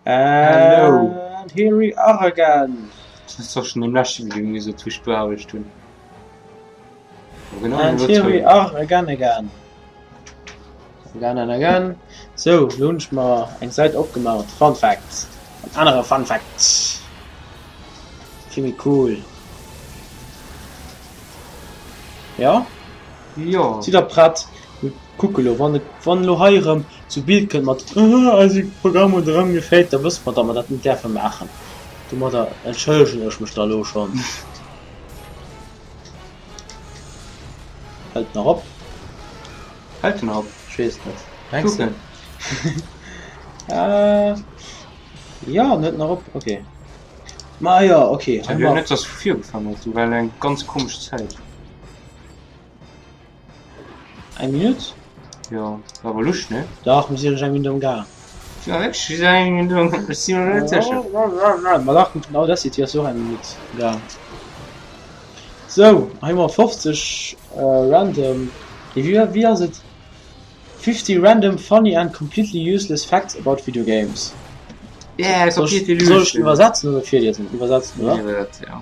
Hello. And here we are again. Dat ass doch schon im leschte Video mir so zu bearbecht hunn. Genau And here we are again again. Again and again. So, lo hunn ech mer eng Säit opgemaach mat Fun Facts. An anere Fun Facts. Vill méi cool. Ja? Jo. Sidd der prett? Mir kucke lo, wann wann elo hei erëm sou Bild kënnt mat eise Programm huet erëm geféilt, da wësse mer, datt mer dat net däerfe maachen. Domadder entschëllegen ech mech da lo schonn. Hält nach op? Hält en nach op? Ech weess et net. Mengs de? Kucken. Äh, jo, en hëlt nach op, okay. Ma jo, okay. Ech weess net, dass vu vir ugefaangen huet, do war eng ganz komesch Zäit. Eng Minutt? Jo, war awer Luscht, ne? Dach, mir sinn eng Minutt am Gaang. Ja, wierklech, mir sinn eng Minutt am Ech si mer net sécher. Ma dach, mat den Audacity ass och eng Minutt gaang. Sou, hei hu mer 50 random, nee, wéi wéi ass et? 50 random funny and completely useless facts about video games. Yeah, Soll ech, completely soll ech useless. iwwersetzen oder virliesen? Iwwersetzen, oder? Iwwersetzen, ja.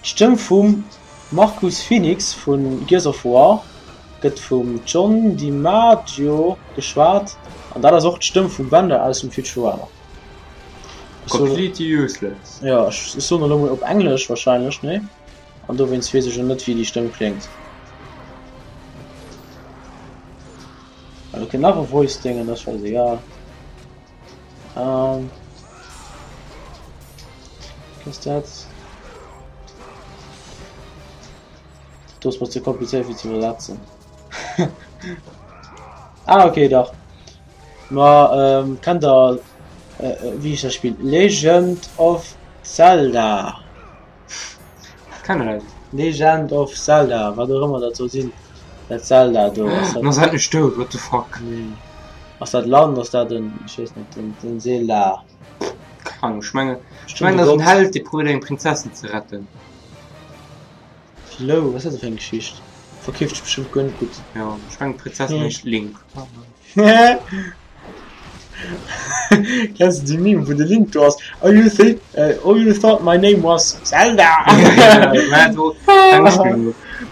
D'Stëmm vum Marcus Fenix vu Gears of War gëtt vum John DiMaggio geschwat an dat ass och d'Stëmm vum Bender aus dem Futurama. Ech soen, Completely useless. jo, ech soen elo mol op Englesch warscheinlech, nee? An dowéinst weess ech och net wéi déi Stëmm kléngt. Do kënnt nach e Voice-Déngen, dat ass scheißegal. Ähm, was ist dat? Do ass mer ze komplizéiert fir ze iwwersetzen. Ah okay dach. Ma ähm, kennt der äh, wéi heescht dat Spill? Legend of Zelda. Kennen dat. Legend of Zelda, wat och ëmmer dat soll sinn. Dat Zelda do ass dat. Ass dat net dout? What the fuck? Nee. Ass dat Land? Ass dat en, ech weess net, den, den Zelda? Keng Ahnung, ech mengen, ech mengen dat ass en Held dee probéiert eng Prinzessin ze retten. Lou, wat ass dat fir eng Geschicht? Verkeeft sech bestëmmt guer net gutt. Jo, ech mengen d'Prinzessin heescht Link. Kenns de déi Meme wou de Link do ass, Oh you think, oh you thought my name was Zelda?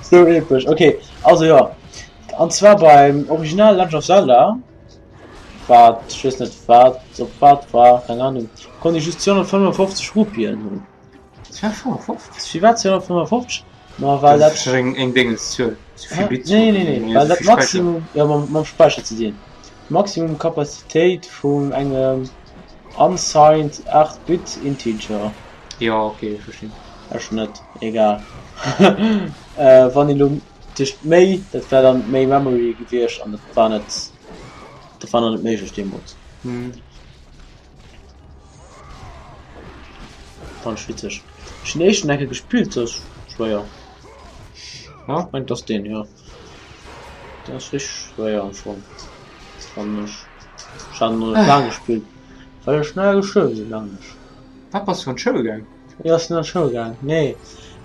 Sou epesch. Ok, also jo, an zwar beim Original Legend of Zelda, wat ech weess net wat op wat war, keng Ahnung, konnt ee just 255 Rupien hunn. 255? Firwat 255? Ma well dat. Dat ass eng eng Déngeszuel. Souvill Bits. Nee, nee, nee, well dat Maximum, jo, mam, mam Späicher ze dinn. D'Maximum Kapazitéit vun engem unsigned 8 Bit Integer. Jo, ok, ech verstinn. Ech net, egal. Wann een elo duerch méi, dat wär dann méi Memory gewiescht an dat war net, dat war nach net méiglech deemools. Fand ech witzeg. Ech hunn den éischten eng Kéier gespillt, dat ass schwéier. Ja? Ech mengen et ass deen, jo. Dat ass richteg schwéier am Fong, fannen ech. Ech hat en nach net laang gespillt, well ech nei gestuerwe sinn, mengen ech. Wat, bass du an d'Schoul gaang? Jo, ech sinn an d'Schoul gaang. Nee,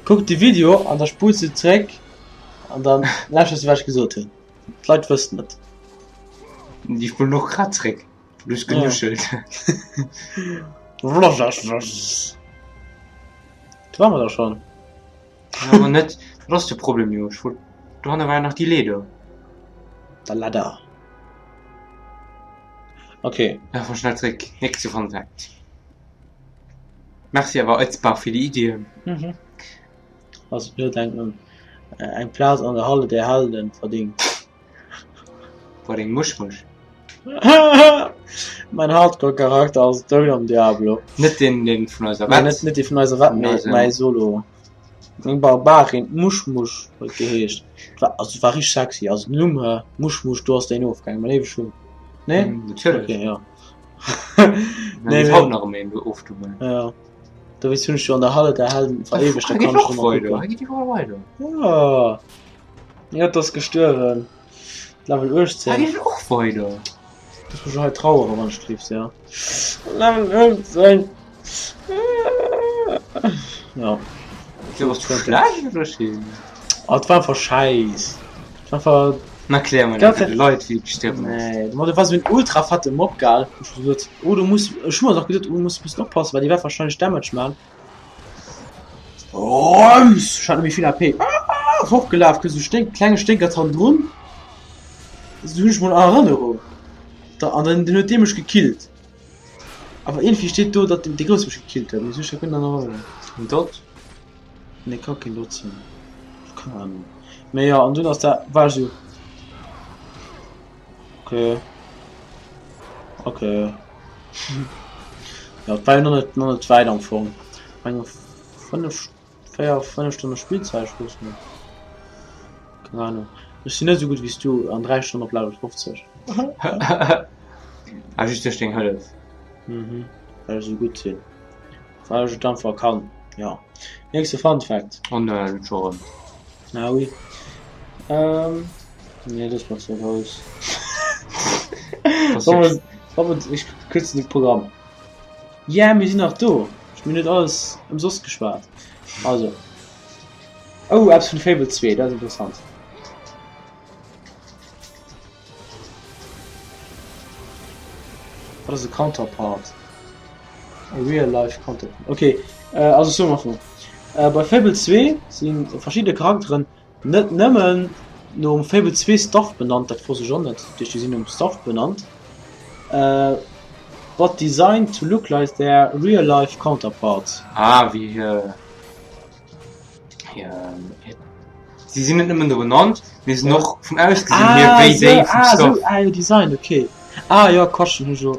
kuck de Video an da spulls du zréck an dann lauschters du wat ech gesot hunn. D'Leit wëssen et. Déi spullen och grad zréck. Du hues genuschelt. Do ware mer da schonn. Ja, awer net. Dat ass de Problem jo. Ech wollt, dohanne war jo nach déi Leeder. Der Ladder. Okay. Ja, fahr schnell zréck. Nächste Fun Fact. Merci awer Etzbar fir déi Iddien. Mhm. Also nodenken. Eng Plaz an der Halle der Helden verdingt. War deng Muschmusch? Mein Hardcore-Charakter ass dout am Diablo. Net den, den vun eiser Wett. Net, net dee vun eiser Wett, mee mäi Solo. Meng Barbarin, d'Muschmusch huet geheescht. War, also war richteg sexy. Also den Numm her, Muschmusch, do ass deen ofgaangen, mäi léiwe Schung. Nee? Mm, natierlech. Okay, ja. Nee, nee, haut nach ëmmer een do ofdoen. Ja. Dowéinst hunn ech jo an der Halle der Helden veréiwegt, da kann ech ëmmer kucken. Hei geet iwwerall weider. Ja. Jo, et ass gestuerwen. Level 18. Hei geet et och weider. Muss mech hei trauere wann ech gleefs, ja. Level 18. Ja. Jo, bass du schlecht oder scheen? Ah, et war einfach scheiss. Et war einfach. Na erklär mol Ganz de Leit wéi et gestuerwen ass. Nee, ma do war sou en ultra fette Mob gell, ech hu gesot oh du muss, ech hu mer nach gesot oh du muss e bëssen oppassen, well déi wäert wahrscheinlech Damage man. Röms! Ech hat net méi vill AP. Ah! Fortgelaf, kriss sou Sténk, klenge Sténkert hannendrun. Sou hunn ech mol an Erënnerung. Da, an dann huet dee mech gekillt. Awer iergendwéi steet do, datt dee Grousse mech gekillt huet, mee sou ech dat guer net an Erënnerung. En Dot? Nee, ka keen Dot sinn. Keng Ahnung. Mee jo, an dunn ass dat, war ech sou, okay, okay. Jo, et war jo nach net, nach net wäit am Fong. Ech mengen 5, 4, 5 Stonne Spillzäit, ech weess net. Keng Ahnung. Ech sinn net esou gutt wéi s du an 3 Stonnen op Level 50. Ah, just duerch deng Hëllef. Mhm, well ech esou gutt sinn. Well ech et einfach kann, jo. Nächste Fun Fact. Oh nee, net scho rëm. Ah oui. Ähm, nee, das war ze grouss. Ech kürzen de Programm. Ja, mir sinn nach do. Ech mir net alles ëmsoss geschwat. Also. Oh, eppes vun Fable 2, dat ass interessant. Wat ass e Counterpart? A real life counterpart. Okay, äh, also soe mer vu. Äh, bei Fable 2 si verschidde Charakteren net nëmmen nom Fable 2 Staff benannt, dat wosst ech och net, dat heescht déi sinn nom Staff benannt, äh, but designed to look like their real life counterparts. Ah, wéi hir. Ja, si sinn net nëmmen do benannt, mee sinn och vum Ausgesinn hier wéi déi vum Ah, Staff. sou, ah jo, Design, okay. Ah jo, Quatsch, dann hunn ech jo,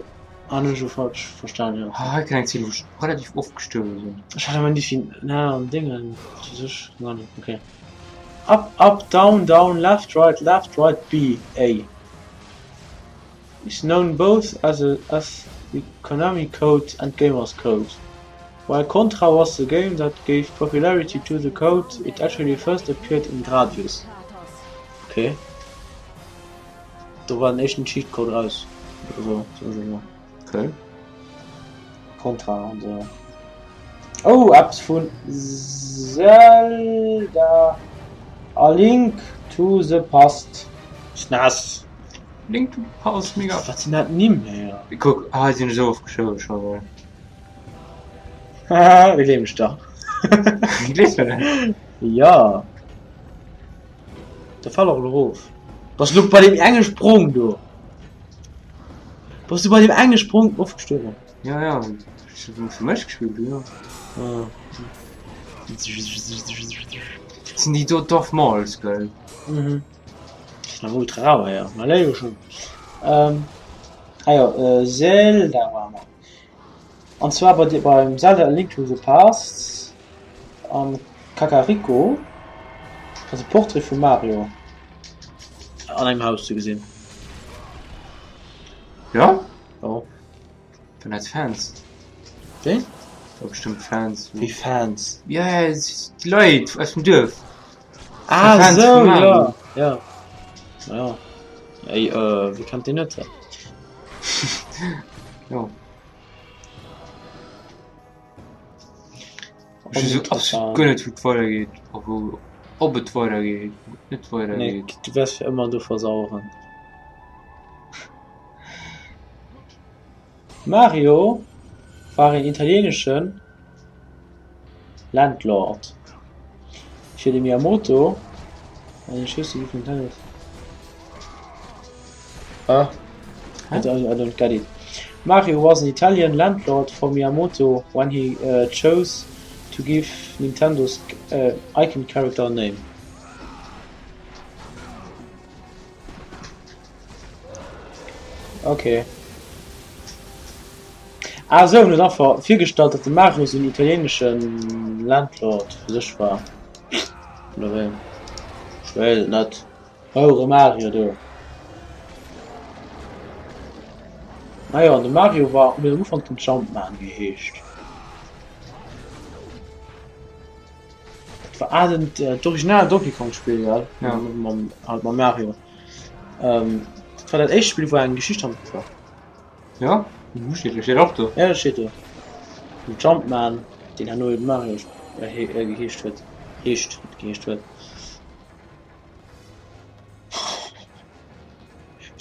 ah, dann hunn ech jo falsch verstan, jo. Ah, hei kënnt eng Zeen, wou ech relativ oft gestuerwe sinn. Ech hat ëmmer déi fin, na, an Déngen, wat weess ech, keng Ahnung, okay. Up, up, down, down, left, right, left, right, B, A. Is known both as a as the Konami Code and Gamers Code. While Contra was the game that gave popularity to the code, it actually first appeared in Gradius. Okay. Do war den éischten Cheat Code raus. Oder so, soen ech emol. Okay. Contra an so. Oh, eppes vun Zelda A Link to the Past. SNES. Link to the Past, mega. Wat sinn dat Nimm héier? Kuck, hei sinn ech esou oft gestuerwen scho well. Haha, gleef ech der. Gleefs mir dat? Ja. Da fall och elo erof. Bass du bei deem enge Sprong do? Bass du bei deem enge Sprong ofgestuerwen? Ja, ja, ech hu fir mech gespillt, jo. Ah. Sinn déi do Darth Mauls, gell? Mhm. Sinn awer ultra rau, ja. Ma léiwe schon. Ähm, ah jo, äh, Zelda war mer. An zwar bei, beim Zelda A Link to the Past am Kakariko ass e Portrait vum Mario an engem Haus ze gesinn. Ja? Jo. Waren dat Fans? Wéi? War bestëmmt Fans. Wéi Fans? Ja, déi Leit aus dem Duerf. Ah, Fans sou, vum Mario. ja, ja. Ja. Ey, äh, wie kennt den net? Ja. Ech weess och absolut guer net wou et weidergeet a wou ob et weidergeet, ob et net Nee, weidergeet. du wäers fir ëmmer do versaueren. Mario war een italieenesche Landlord. Fir de Miyamoto I don't get it. Mario was an Italian landlord for Miyamoto when he chose to give Nintendo's icon character a name. Okay. Ah sou, en huet einfach virgestallt, datt de Mario sou en italieenesche Landlord fir sech war. Oder wéi? Ech weess et net. Houre Mario do. Ah jo, an de Mario war huet am Ufank den Jumpman geheescht. Dat war ah den d'original Donkey Kong Spill, gell? Ja. Mam, halt mam Mario. Ähm, dat war dat éischt Spill, wou eng Geschicht hannendru war. Ja? Mhm. Steet, steet och do. Ja, dat steet do. Den Jumpman, deen herno eben Mario äh, geheescht huet. Heescht, net geheescht huet.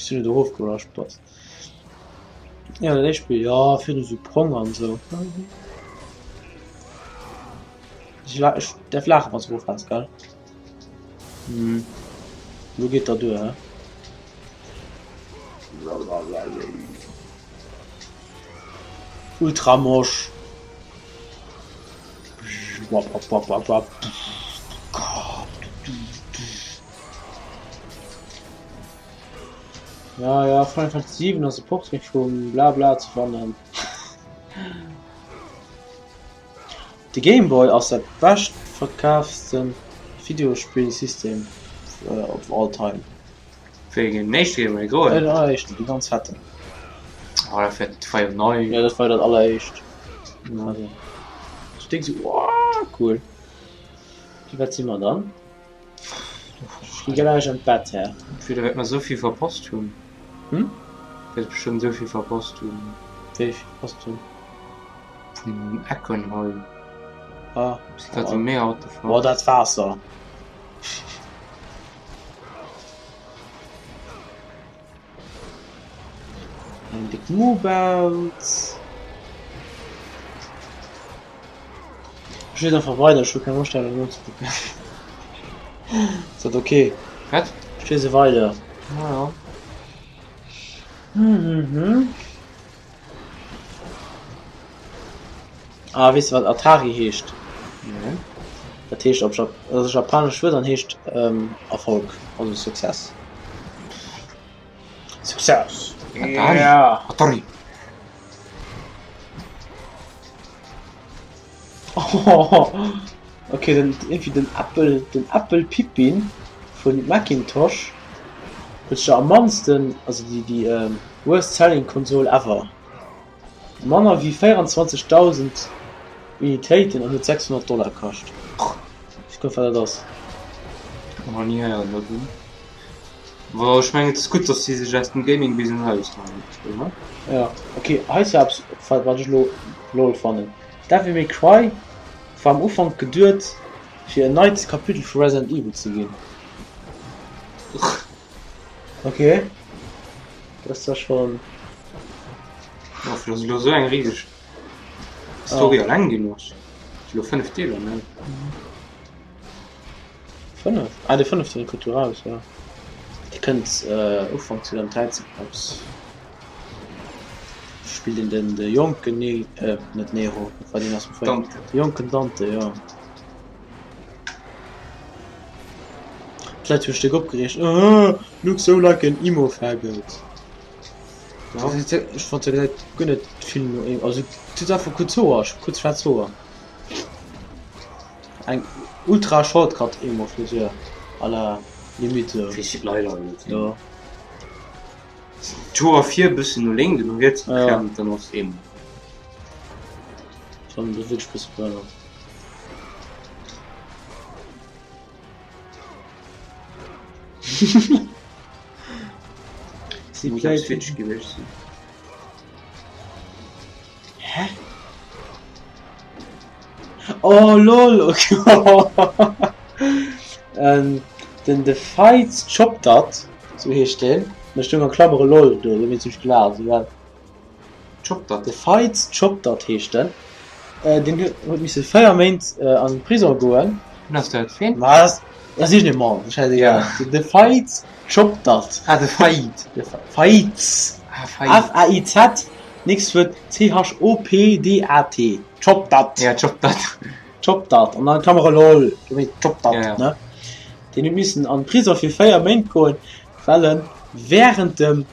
Ech sinn net erofgeholl, Spaß. Ja, dat éischt Spill, jo, virdu sou Pong an sou. Ech la ech däerf laachen, wann s de eroffäls, gell? Mhm. Lo geet der duer, hä? Ultramosch. Ja, ja, Final Fantasy 7 ass e Portrait vum Blabla ze fannen. De Game Boy ass dat beschtverkaafste Videospillsystem of all time. Wéi een? Den éischte Game Boy, de groen? Den alleréischten, dee ganz fetten. Oh, dat war, dat war jo nei. Ja, dat war jo dat alleréischt. Also, ech denk sou, wow, cool. Wéi wäit si mer dann? Ech gi gläich an d'Bett, Här. Fir da wäert mer souvill verpasst hunn. Hm? Wäert bestëmmt souvill verpasst hunn. Wéi vill verpasst hunn? Vun den Ecken hei. Ah. Si grad sou mega what the fuck. Boah, dat Waasser. Eng déck Mubauz. Ech liesen einfach weider, ech hu keng Loscht dat nozekucken. Ass dat ok? Wat? Ech liese weider. Ja, ja. Mhm. Ah, weess de wat Atari heescht? Nee. Dat heescht op Jap dat ass e japanescht Wuert an heescht Erfolg, also Success. Success! Atari? Yeah! Atari! Ok, den, irgendwie den Apple, den Apple Pippin vun Macintosh huet sech am mannsten, also déi, déi worst selling Konsol ever. Manner wéi 24.000 Unitéiten an huet 600 Dollar kascht. Ech kucken wat dat ass. Nach ni héieren dovun. Bon, ech mengen et ass gutt, datt si sech aus dem Gaming-Business eraushalen, oder? Ja, ok, hei ass jo eppes wat wat ech elo lol fannen. Devil May Cry war am Ufank geduet fir en neit Kapitel vu Resident Evil ze ginn. Ok, dat ass da schon. Ja, fir dass elo esou eng riseg Story oh. alleng ginn ass. Elo 5 Deeler, ne? 5? Ah, de fënneften kënnt jo raus, ja. Dee kënnt äh, Ufank 2013 raus. Spillt een den de jonken Ne äh, net Nero, war deen ass Dante. De jonken Dante, ja. D'Leit hu sech déck opgereegt, Ahh, looks so like an emo faggot. Ech fand se gesäit guer net vill no emo, also et huet einfach kuerz Hoer, kuerz schwaarz Hoer. Eng ultra shortcut emo Frisur à la limite esou. Wéi leider net. Jo. D'Hoer vir e bëssen no lénks an no riets geklemmt, dann ass emo. Schon wierklech bësse behënnert. Si muss eppes witzeg gewiescht sinn. Hä? Oh lol okay. ähm, den de Fight Chopdat, sou heescht deen, da stoung a Klammere lol do, do hunn ech gelaacht, egal. Chopdat? De Fight Chopdat heescht den. Deen huet misse 4 Méint an den Prison goen. Wien ass dat? Ween? Ma dat ass iergendee Mann, schäisegal. De Faiz Chopdat. Ah, de Faid. De Faiz. Ah, Faid. F-A-I-Z, nächst Wuert C-H-O-P-D-A-T. Chopdat. Ja, Chopdat. Chopdat. An dann Klammere lol. Chopdat, ja, ja. ne? Deen huet missen an den Prison fir 4 Méint goen, well en während dem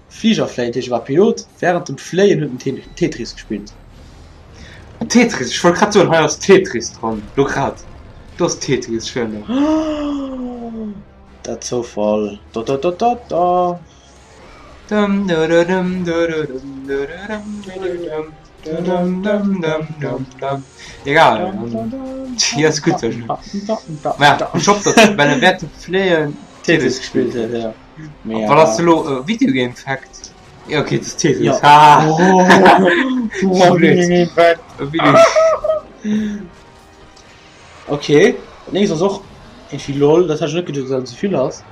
Fliger fléien, dat heescht e war Pilot, während dem Fléien huet en Tetris gespillt. Tetris, ech wollt grad soen, hei ass Tetris dran, lo grad, do ass Tetris, ech schwéier der. Dat Zoufall, da da da da da. Dum dududum dududum dududum dududum dudum dum dum dum dum. Egal, jo ass gutt. Ma ech hoff datt well e während dem Fléien Tetris gespillt huet, jo. Wat ass elo e Videogame Fact? Ja okay, das Tetris. Ja. Ha! Oh. Blöd. Fact. Video Okay, dat nächst ass och irgendwie lol, dat hat ech net geduecht, dass dat esou vill ass.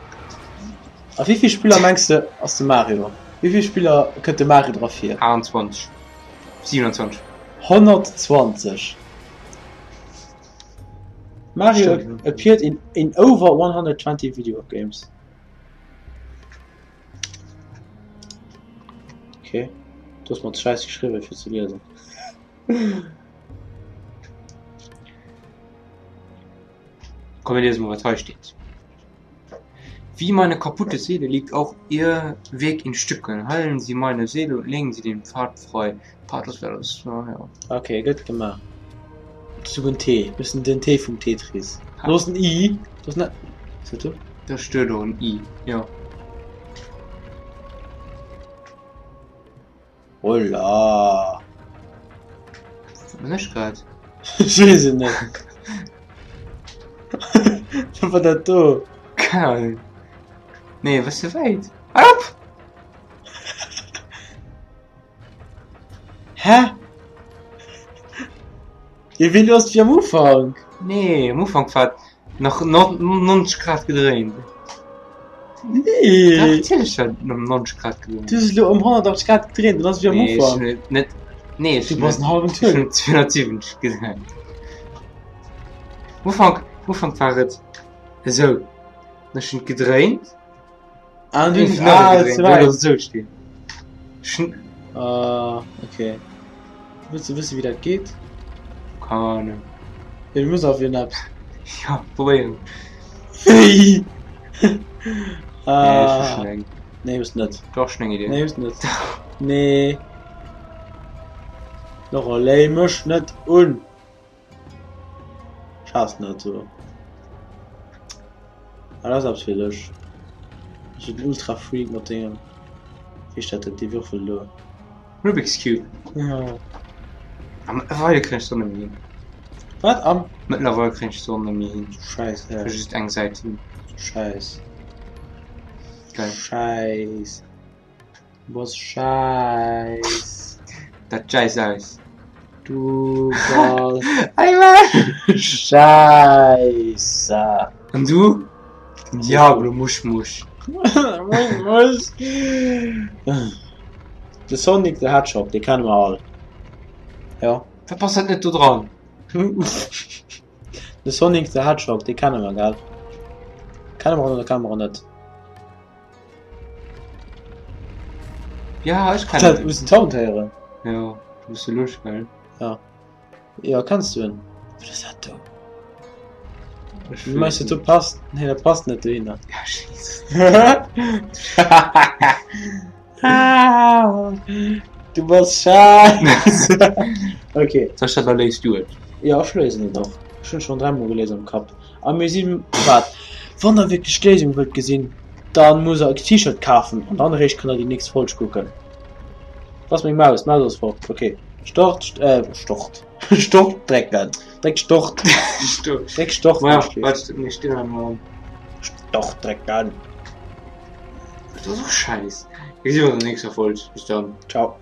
A wéi vill Spiller mengs de ass de Mario? Wéi vill Spiller kënnt de Mario dra vir? 28. 27. 120. Mario Stimmt. appeared in in over 120 video games. Okay. Du hues mer d'Schäiss geschriwwen fir ze liesen. Komm mir liese mol wat hei steet. Wie meine kaputte Seele liegt auch ihr Weg in Stücken. Heilen Sie meine Seele und legen Sie den Pfad frei. Pathos wär das, ja, ja. Okay, gëtt gemaach. Souguer en T. Mir sinn den T vum Tetris. Do ass en I. Do ass net. Ass dat do? Da steet och en I, jo. Hola! Wat man ech grad? Ech weess et net. Wat war dat do? Keng Ahnung. Nee, bass ze wäit. Hal op! Hä? Wéi vill ass wéi am Ufank? Nee, am Ufank war et nach 90 Grad gedréint. Nee! Dach, natierlech war et ëm 90 Grad gedréint. Du hues elo ëm 180 Grad gedréint, dann ass et wéi am Nee, ech Ufank. hunn et net. Nee, ech Du hunn bass et en hallwen ech Tour. hunn et 270 gedréint. Am Ufank, am Ufank war et esou. Ech hunn et gedréint. Ah, du, Ech hunn ah, et ze gedréint, wäit. dat ass esou stinn. Ech hunn. Ah, okay. Wëlls de wëssen, wéi dat geet? Keng Ahnung. Jo, du muss awer wien eppes. Ja, probéieren. Wéi? Nee, ech hu Ah. schon eng. Nee, hues net. Doch, schon eng Idee. Nee, hues net. Nee. Laurent, léi mech net un. Ech haassen dat esou. Ah, dat ass eppes fir dech. Sou den Ultra Freak mat dengem, wéi heescht dat, dee Würfel do. Rubik's Cube. Ja. A mëttlerweile kréien ech se och net méi hin. Wat? Am? Mëttlerweil kréien ech se och net méi hin. Schäiss, Ech ja. hu just eng Säit hin. Schäiss. Geil. Schäiss. Du bass schäiss. Dat schäiss aus. Du bass schäiss. An du? Den Diablo Muschmusch. Muschmusch. De Sonic the Hedgehog, dee kenne mer all. Jo. Wat passt dat net do dran? De Sonic the Hedgehog, dee kenne mer, gell? Kenne mer en oder kenne mer en net? Ja, ech kennen Dat muss den Sound héieren. Ja, du bist so lusch, gell? Ja. Ja, kenns du en? Wat ass dat do? Ech Du meinst, dat do passt? Nee, dat passt net dohinner. Ja, scheiss. Du bass scheiss. Okay. Soll ech dat da léis du et? Ja, ech léisen et och. Ech hunn schonn dräimol geléist am Kapp. A mir sinn, wat, wann der wierklech d'Léisung wëllt gesinn, dann musst der e T-Shirt kafen an dann eréischt kënnt der déi nächst Folg kucken. Wou ass meng Maus? D'Maus ass fort. Ok. Stort, äh, Stort. Stort drécken. Dréck Stort. Dréck Stort. Maja, wart, mir stinn einmal. Stort drécken. Dat ass och scheiss. Mir gesinn ons an der nächster Folg. Bis dann. Ciao.